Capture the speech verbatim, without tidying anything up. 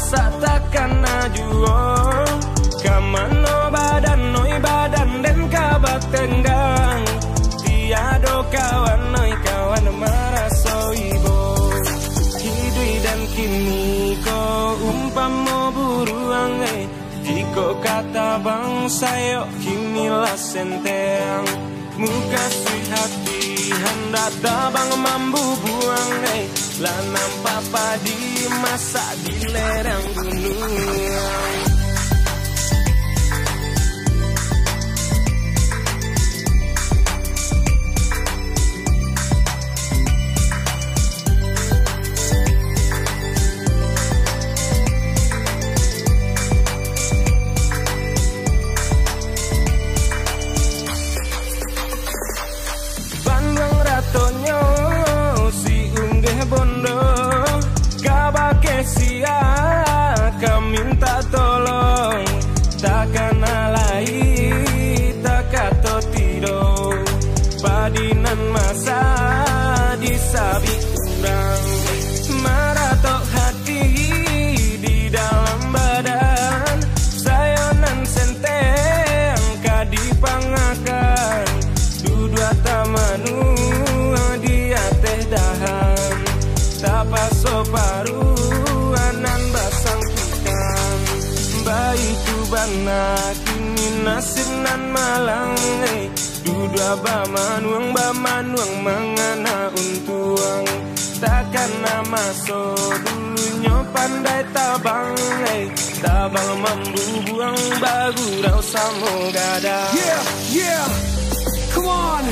Sak takana juo, ka mano badan, oi, badan den ka batenggang. Tiado kawan, oi, kawan maraso ibo. Hiduik den kini ko umpamo buruang, eh. Jikok ka tabang sayok kini lah senteang. Mukasuik hati handak tabang mambubuang, eh. Lah nampak padi masak di lereng gunuang. Panduang ratonyo si Unggeh Bondo, kabake sia ka mintak tolong, takana lai takato tido, padi nan masa disabik urang, maratok hati di dalam badan, sayo nan senteng ka dipangakan, duduak tamanuang di ateh dahan, tapaso paruah nan basangkutan. Baitu bana kini nasib nan malang, eh. Duduak bamanuang, bamanuang mangana untuang. Takana maso dulunyo pandai tabang, eh. Tabang mambubuang, bagurau samo gadang. Yeah, yeah, come on.